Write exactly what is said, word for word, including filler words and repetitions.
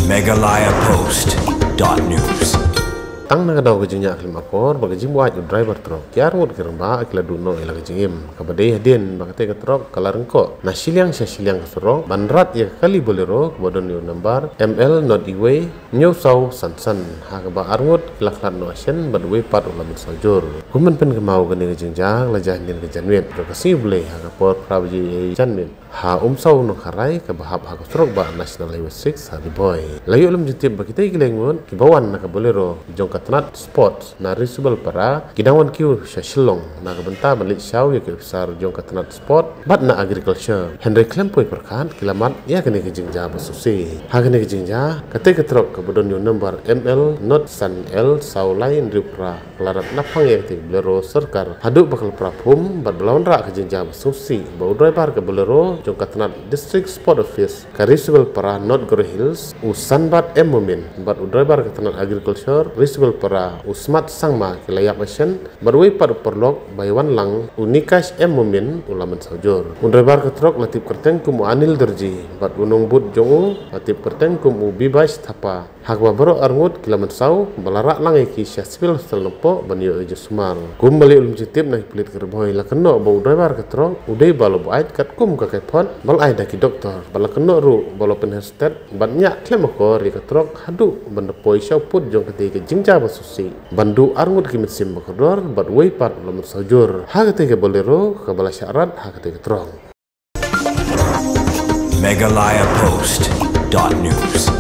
Meghalaya Post dot news. Tang na ka daw ka jingïaid khlem akor bad ka jingbuaid u driver trok, ki arngut ki rangbah ki la duh noh ïa la ka jingim, kaba dei hadien ba katei ka trok ka la ryngkoh na shiliang sha shiliang ka surok ban rat ïa ka kali Bolero kaba don ïa u nambar M L not iwei hynñiew saw san san, ha kaba arngut ki la khlad noh shen bad uwei pat u la mynsaw jur. Kum ban pynkynmaw, kane ka jingjia ka la jia hadien ka janmiet, ka sngi U Blei ha ka por phra baje janmiet, ha Umsaw Nongkharai kaba hap ha ka surok bah National Highway six ha Ri Bhoi. La ïoh lum jingtip ba kitei ki lai ngut kiba wan na ka Bolero jong ka tnat Sports na Ri Subelpara ki dang wan kiew sha Shillong na ka bynta ban leit shaw ïa ki officer jong ka tnat Sport bad na Agriculture. Hynrei khlem poi pyrkhat ki la mad ïa kane ka jingjia ba sngewsih. Ha kane ka jingjia, katei ka trok kaba don ïa u nambar M L not san L saw lai hynriew phra ka la rat naphang ïa katei ka Bolero sorkar haduh ba ka la pra phum bad ba la wanrah ka jingjia ba sngewsih ba u driver ka Bolero jong ka tnat District Sport Office ka Ri Subelpara North Garo Hills, u Sanbat M Momin, bad u driver ka tnat Agriculture Ri Subelpara u Smat Sangma ki la ïap shen, bad uwei pat u paralok ba ïawan lang u Nikash M Momin u la mynsaw jur. U driver ka trok la tip kyrteng kum u Anil Dorji bad u nongbud jong u la tip kyrteng kum u Bibash Thapa. Ha kaba baroh arngut ki la mynsaw ba la rah lang ïa ki sha Civil Hospital Nongpoh ban ïoh ïa ka jingsumar. Kum ba la ïoh lum jingtip na ki pulit ka Ri Bhoi, la kynnoh ba u driver ka trok u dei ba la buaid katkum ka kaiphod ba la ai da ki doktor, bad la kynnoh ruh ba la pynher stet bad ñiah khlem akor ïa ka trok haduh ban da poi sha u pud jong katei ka jingjia ba sngewsih, ban duh arngut ki mynsiem ba kordor bad uwei pat u la mynsaw jur ha katei ka Bolero kaba la shah rat ha katei ka trok. Meghalaya Post dot news.